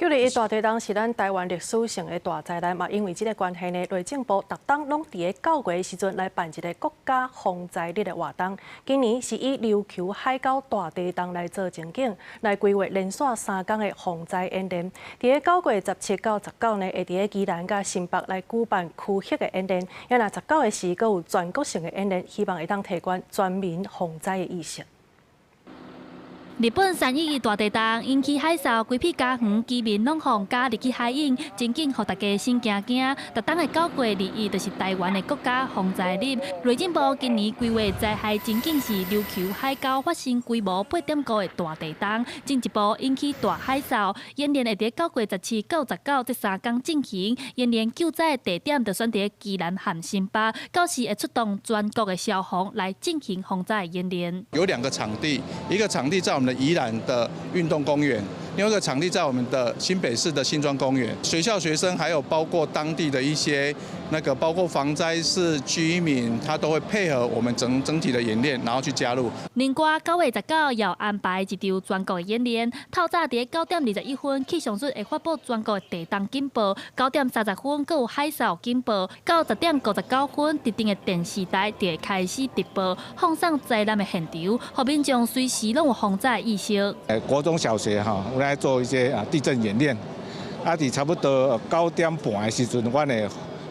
9·21大地動是咱台灣歷史性的大災難嘛，因為這个關係呢，內政部逐冬攏佇咧9月的時陣來辦一个國家防災日的活動。今年是以琉球海溝大地動來做情景，來規劃連續3工的防災演練。佇咧9月17到19呢，會佇咧宜蘭佮新北來舉辦區域的演練。啊若19的時，閣有全國性的演練，希望會當提懸全民防災的意識。日本3·11大地動引起海嘯，規片家園居民攏予捲入去海湧，情景予大家心驚驚。逐冬的9月21就是台灣的國家防災日。內政部今年規劃災害情景是琉球海溝發生規模8.5的大地動，進一步引起大海嘯。演練會佇9月17到19這3工進行。演練救災地點就選佇宜蘭和新北，到時會出動全國的消防來進行防災演練。有兩個場地，一個場地在我們的宜蘭的運動公園，另外一個場地在我們的新北市的新莊公園。學校學生還有包括當地的一些那個，包括防災士居民，他都會配合我們整整體的演練，然後去加入。另外9月19要安排一場全國的演練，透早佇9點21分，氣象署會發布全國的地動警報；9點30分，閣有海嘯警報；到10點59分，特定的電視台就會開始直播，放送災難的現場，予民眾隨時攏有防災意識。國中小學哈，我來做一些啊地震演練，啊，佇差不多9點半的時陣，阮會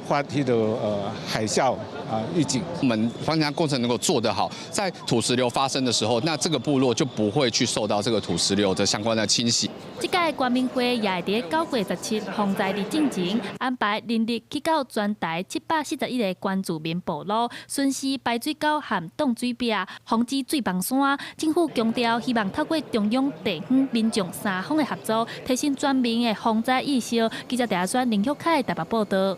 發彼个海嘯啊預警。我們防災工程能夠做得好，在土石流發生的時候，那這個部落就不會去受到這個土石流的相關的侵襲。這屆全民會也會佇9月17防災日進前安排人力去到全台741个原住民部落，巡視排水溝和擋水壁，防止水崩山。政府強調，希望透過中央、地方、民眾三方的合作，提升全民的防災意識。記者鄭阿川、林玉凱台北報道。